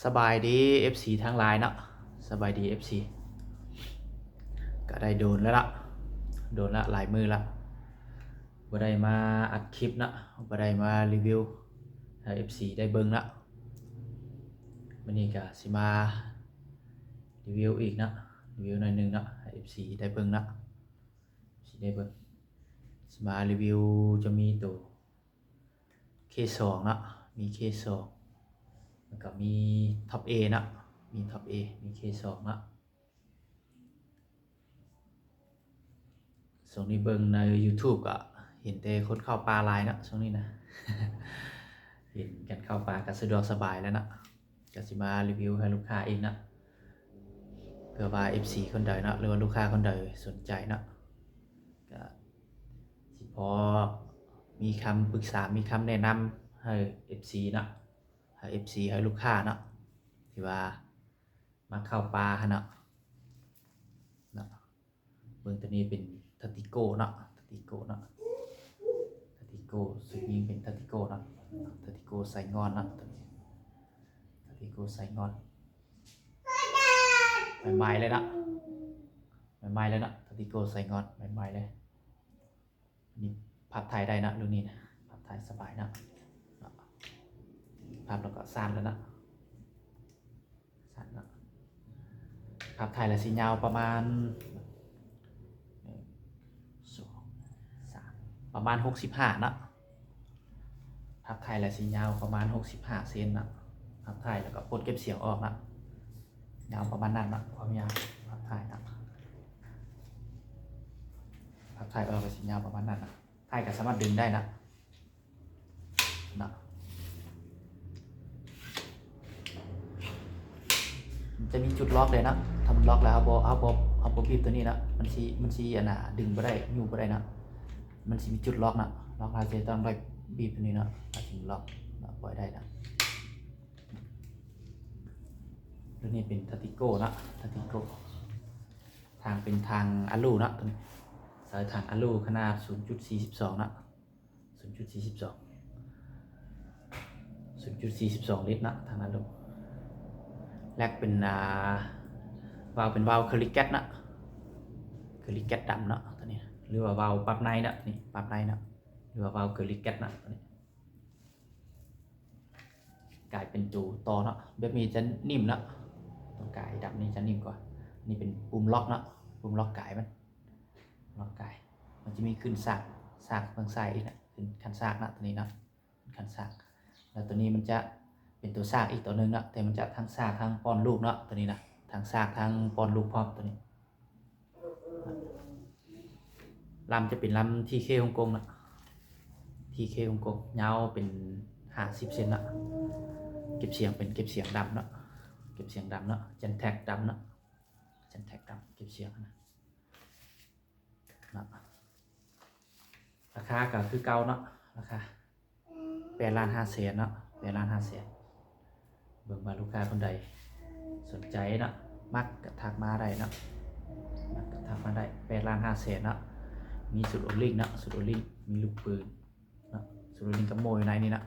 ສະບາຍດີເອັຟຊີທັງຫຼາຍເນາະ ສະບາຍດີເອັຟຊີ. ກະໄດ້ດົນແລ້ວລະ ດົນລະ ຫຼາຍມື້ລະ ບໍ່ໄດ້ມາອັດຄລິບເນາະ ບໍ່ໄດ້ມາຣີວິວໃຫ້ເອັຟຊີໄດ້ເບິ່ງເນາະ. ມື້ນີ້ກະຊິມາຣີວິວອີກເນາະ ຣີວິວໜ້ອຍໜຶ່ງເນາະ ໃຫ້ເອັຟຊີໄດ້ເບິ່ງເນາະ ເອັຟຊີໄດ້ເບິ່ງ. ຊິມາຣີວິວ ຈະມີໂຕ ເຄສອງເນາະ ມີເຄສອງ ແລ້ວກະມີທັອບເອເນາະ ມີທັອບເອ ມີເຄສອງເນາະ. ຊ່ວງນີ້ເບິ່ງໃນຢູທູບກະເຫັນແຕ່ຄົນເຂົ້າປ່າຫຼາຍເນາະ ຊ່ວງນີ້ນະ ເຫັນກັນເຂົ້າປ່າກະສະດວກສະບາຍແລ້ວເນາະ. ກະຊິມາຣີວິວໃຫ້ລູກຄ້າອີກເນາະ ເພື່ອວ່າເອັຟຊີຄົນໃດເນາະ ຫຼືວ່າລູກຄ້າຄົນໃດສົນໃຈເນາະ ກະຊິພໍມີຄຳປຶກສາ ມີຄຳແນະນຳໃຫ້ເອັຟຊີເນາະ ໃຫ້ເອັຟຊີ ໃຫ້ລູກຄ້າເນາະ ທີ່ວ່າມັກເຂົ້າປ່າຫັ້ນເນາະ ເນາະ. ເບິ່ງໂຕນີ້ເປັນທາຕິໂກເນາະ ທາຕິໂກເນາະ ທາຕິໂກ ຊຸດນີ້ເປັນທາຕິໂກເນາະ ທາຕິໂກໄຊງອນເນາະ ໂຕນີ້ ທາຕິໂກໄຊງອນ ໃໝ່ໆເລີຍເນາະ ໃໝ່ໆເລີຍເນາະ ທາຕິໂກໄຊງອນ ໃໝ່ໆເລີຍ. ນີ້ພັບຖ່າຍໄດ້ເນາະ ລຸ້ນນີ້ນະ ພັບຖ່າຍສະບາຍເນາະ ພັບແລ້ວກໍສັ່ນແລ້ວເນາະ ສັ່ນເນາະ. ພັບຖ່າຍແລ້ວຊິຍາວປະມານ ໜຶ່ງ ສອງ ສາມ ປະມານຫົກສິບຫ້າເນາະ ພັບຖ່າຍແລ້ວຊິຍາວປະມານຫົກສິບຫ້າເຊັນເນາະ. ພັບຖ່າຍແລ້ວກໍປົດເກັບສຽງອອກເນາະ ຍາວປະມານນັ້ນເນາະ ຄວາມຍາວພັບຖ່າຍເນາະ ພັບຖ່າຍອອກກໍຊິຍາວປະມານນັ້ນເນາະ. ທ້າຍກໍສາມາດດຶງໄດ້ນະ ເນາະ ມັນຈະມີຈຸດລັອກເດ້ເນາະ. ຖ້າມັນລັອກແລ້ວ ເຮົາບໍ່ ເຮົາບໍ່ ເຮົາບໍ່ບີບໂຕນີ້ເນາະ ມັນຊິ ມັນຊິ ອັນນ່າ ດຶງບໍ່ໄດ້ ຍູ້ບໍ່ໄດ້ເນາະ. ມັນຊິມີຈຸດລັອກເນາະ ລັອກແລ້ວຈະຕ້ອງໄດ້ບີບໂຕນີ້ເນາະ ເຮົາຈຶ່ງລັອກເນາະ ປ່ອຍໄດ້ເນາະ. ໂຕນີ້ເປັນທາຕິໂກເນາະ ທາຕິໂກ ທາງເປັນທາງອາລູເນາະ ໂຕນີ້ໃຊ້ທາງອາລູຂະໜາດສູນຈຸດສີ່ສິບສອງເນາະ ສູນຈຸດສີ່ສິບສອງ ສູນຈຸດສີ່ສິບສອງລິດເນາະ ທາງອາລູ. ແລັກເປັນ ອ່າ ວາວເປັນວາວເຄີລິແກັດເນາະ ເຄີລິແກັດດຳເນາະ ໂຕນີ້ ຫຼືວ່າວາວປັບໃນເນາະ ນີ້ປັບໃນເນາະ ຫຼືວ່າວາວເຄີລິແກັດເນາະ ໂຕນີ້. ກາຍເປັນໂຕຕໍ່ເນາະ ແບບນີ້ຈະນິ້ມເນາະ ຕົວກາຍດຳນີ້ຈະນິ້ມກວ່າ. ນີ້ເປັນປຸ່ມລັອກເນາະ ປຸ່ມລັອກກາຍມັນ ລັອກກາຍ ມັນຈະມີຂຶ້ນສາກ ສາກເບື້ອງຊ້າຍອີກນະ ຂຶ້ນຄັນສາກເນາະ ໂຕນີ້ເນາະ ຄັນສາກ. ແລ້ວໂຕນີ້ມັນຈະເປັນໂຕສາກອີກໂຕໜຶ່ງເນາະ ແຕ່ມັນຈະທັງສາກທັງປ້ອນລູກເນາະ ໂຕນີ້ນະ ທັງສາກທັງປ້ອນລູກພ້ອມ ໂຕນີ້. ລຳຈະເປັນລຳທີເຄຮົງກົງເນາະ ທີເຄຮົງກົງ ຍາວເປັນຫ້າສິບເຊັນເນາະ. ເກັບສຽງເປັນເກັບສຽງດຳເນາະ ເກັບສຽງດຳເນາະ ເຈນແທັກດຳເນາະ ເຈນແທັກດຳ ເກັບສຽງນະ ເນາະ. ລາຄາກໍຄືເກົ່າເນາະ ລາຄາ ແປດລ້ານຫ້າແສນເນາະ ແປດລ້ານຫ້າແສນ. ເບິ່ງວ່າລູກຄ້າຄົນໃດສົນໃຈເນາະ ມັກກໍທັກມາໄດ້ເນາະ ມັກກໍທັກມາໄດ້. ແປດລ້ານຫ້າແສນເນາະ ມີຊຸດໂອລິງເນາະ ຊຸດໂອລິງ ມີລູກປືນເນາະ ຊຸດໂອລິງກັບໂມ່ຢູ່ໃນນີ້ເນາະ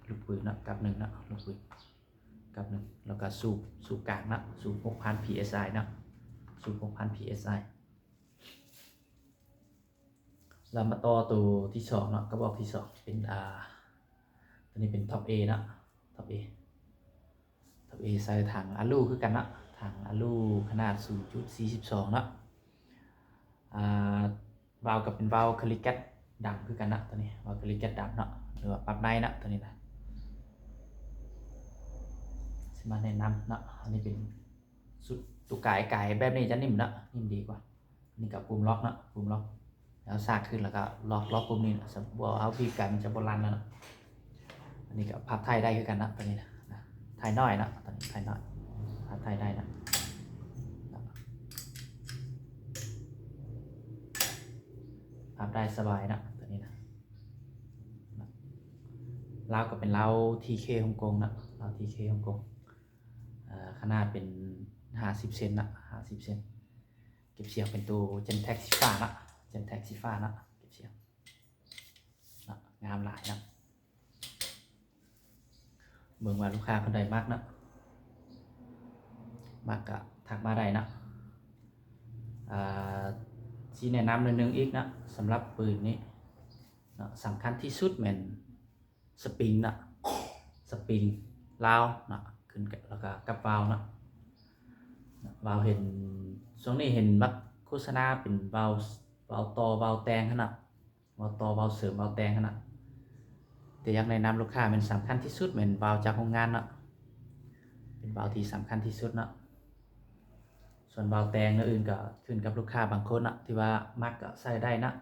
ລູກປືນເນາະ ກັບໜຶ່ງເນາະ ລູກປືນກັບໜຶ່ງ ແລ້ວກໍສູບ ສູບກາງເນາະ ສູບຫົກພັນພີເອັສໄອເນາະ ສູບຫົກພັນພີເອັສໄອ. ແລ້ວມາຕໍ່ໂຕທີສອງເນາະ ກະບອກທີສອງເປັນ ອ່າ ໂຕນີ້ເປັນທັອບເອເນາະ ທັອບເອ ທັອບເອ ໃສ່ຖັງອາລູຄືກັນເນາະ ຖັງອາລູຂະໜາດສູນຈຸດສີ່ສິບສອງເນາະ. ອ່າ ວາວກໍເປັນວາວເຄີລິແກັດດຳຄືກັນເນາະ ໂຕນີ້ວາວເຄີລິແກັດດຳເນາະ ຫຼືວ່າປັບໃນເນາະ ໂຕນີ້ນະ. ຊິມາແນະນຳເນາະ ອັນນີ້ເປັນຊຸດ ໂຕກາຍ ກາຍແບບນີ້ຈະນິ້ມເນາະ ນິ້ມດີກວ່າ. ນີ້ກໍປຸ່ມລັອກເນາະ ປຸ່ມລັອກ ແລ້ວສາກຂຶ້ນ ແລ້ວກໍລັອກ ລັອກປຸ່ມນີ້ນະ ສະ ບໍ່ເອົາບີບກັນ ມັນຈະບໍ່ລັ່ນແລ້ວເນາະ. ອັນນີ້ກໍພັບຖ່າຍໄດ້ຄືກັນເນາະ ໂຕນີ້ນະ ນະ ຖ່າຍນ້ອຍເນາະ ໂຕນີ້ຖ່າຍນ້ອຍ ພັບຖ່າຍໄດ້ນະ ນະ ພັບໄດ້ສະບາຍເນາະ ໂຕນີ້ນະ ນະ. ລາວກໍເປັນລາວທີເຄຮົງກົງເນາະ ລາວທີເຄຮົງກົງ ເອີ ຂະໜາດເປັນຫ້າສິບເຊັນເນາະ ຫ້າສິບເຊັນ. ເກັບສຽງເປັນໂຕເຈນແທັກສີຟ້າເນາະ ເຈນແທັກສີຟ້າເນາະ ເກັບສຽງເນາະ ງາມຫຼາຍເນາະ. ເບິ່ງວ່າລູກຄ້າຄົນໃດມັກເນາະ ມັກກະທັກມາໄດ້ເນາະ. ອ່າ ຊິແນະນຳໜ້ອຍໜຶ່ງອີກເນາະ ສຳລັບປືນນີ້ເນາະ ສຳຄັນທີ່ສຸດແມ່ນສະປຣິງເນາະ ສະປຣິງລາວເນາະ ຂຶ້ນກັບ ແລ້ວກະກັບວາວເນາະ. ວາວເຫັນ ຊ່ວງນີ້ເຫັນມັກໂຄສະນາເປັນວາວ ວາວຕໍ່ ວາວແຕ່ງຫັ້ນເນາະ ວາວຕໍ່ ວາວເສີມ ວາວແຕ່ງຫັ້ນນະ. ແຕ່ຢາກແນະນຳລູກຄ້າແມ່ນສຳຄັນທີ່ສຸດແມ່ນວາວຈາກໂຮງງານເນາະ ເປັນວາວທີ່ສຳຄັນທີ່ສຸດເນາະ. ສ່ວນວາວແຕ່ງແນວອື່ນກໍຂຶ້ນກັບລູກຄ້າບາງຄົນເນາະ ທີ່ວ່າມັກກໍໃຊ້ໄດ້ເນາະ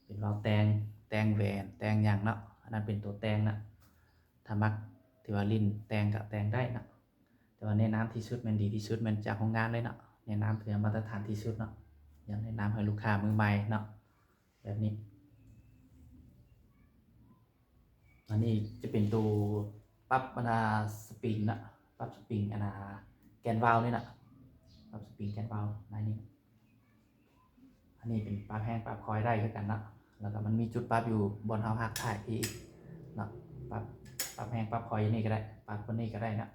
ເປັນວາວແຕ່ງ ແຕ່ງແຫວນ ແຕ່ງຫຍັງເນາະ ອັນນັ້ນເປັນຕົວແຕ່ງເນາະ. ຖ້າມັກທີ່ວ່າຫຼິ້ນແຕ່ງກໍແຕ່ງໄດ້ເນາະ ແຕ່ວ່າແນະນຳທີ່ສຸດແມ່ນ ດີທີ່ສຸດແມ່ນຈາກໂຮງງານເລີຍເນາະ ແນະນຳເພື່ອມາດຕະຖານທີ່ສຸດເນາະ. ຢາກແນະນຳໃຫ້ລູກຄ້າມືໃໝ່ເນາະ ແບບນີ້. ອັນນີ້ຈະເປັນໂຕປັບອັນນ່າສະປຣິງເນາະ ປັບສະປຣິງອັນນ່າແກນວາວນີ້ນະ ປັບສະປຣິງແກນວາວໃນນີ້. ອັນນີ້ເປັນປັບແຮງປັບຄອຍໄດ້ຄືກັນເນາະ ແລ້ວກໍມັນມີຈຸດປັບຢູ່ບ່ອນເຮົາຫັກຖ່າຍພີເນາະ ປັບ ປັບແຮງປັບຄອຍຢູ່ນີ້ກໍໄດ້ ປັບບ່ອນນີ້ກໍໄດ້ເນາະ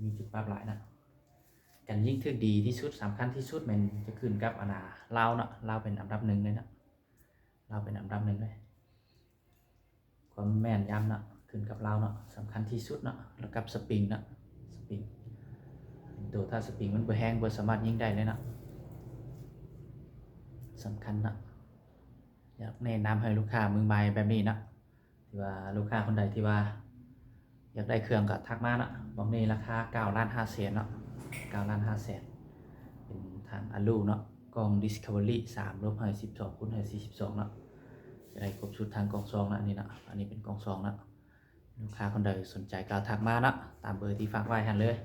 ມີຈຸດປັບຫຼາຍເນາະ. ການຍິງຖືກດີທີ່ສຸດ ສຳຄັນທີ່ສຸດແມ່ນຈະຂຶ້ນກັບອັນນ່າລາວເນາະ ລາວເປັນອັນດັບໜຶ່ງເລີຍເນາະ ລາວເປັນອັນດັບໜຶ່ງເລີຍ. ຄວາມແມ່ນຢຳເນາະ ຂຶ້ນກັບລາວເນາະ ສຳຄັນທີ່ສຸດເນາະ ແລ້ວກັບສະປຣິງເນາະ ສະປຣິງເປັນໂຕ ຖ້າສະປຣິງມັນບໍ່ແຮງ ບໍ່ສາມາດຍິງໄດ້ເລີຍເນາະ ສຳຄັນເນາະ. ຢາກແນະນຳໃຫ້ລູກຄ້າມືໃໝ່ແບບນີ້ເນາະ ທີ່ວ່າລູກຄ້າຄົນໃດທີ່ວ່າຢາກໄດ້ເຄື່ອງກໍທັກມາເນາະ. ໝ່ອງນີ້ລາຄາເກົ້າລ້ານຫ້າແສນເນາະ ເກົ້າລ້ານຫ້າແສນ ເປັນຖັງອາລູເນາະ ກ່ອງ Discovery ສາມ ລົບໃຫ້ສິບສອງ ຄູນໃຫ້ສີ່ສິບສອງເນາະ ຈະໄດ້ຄົບຊຸດທັງກ່ອງຊອງເນາະ ອັນນີ້ເນາະ ອັນນີ້ເປັນກ່ອງຊອງເນາະ. ລູກຄ້າຄົນໃດສົນໃຈກໍທັກມາເນາະ ຕາມເບີທີ່ຝາກໄວ້ຫັ້ນເລີຍ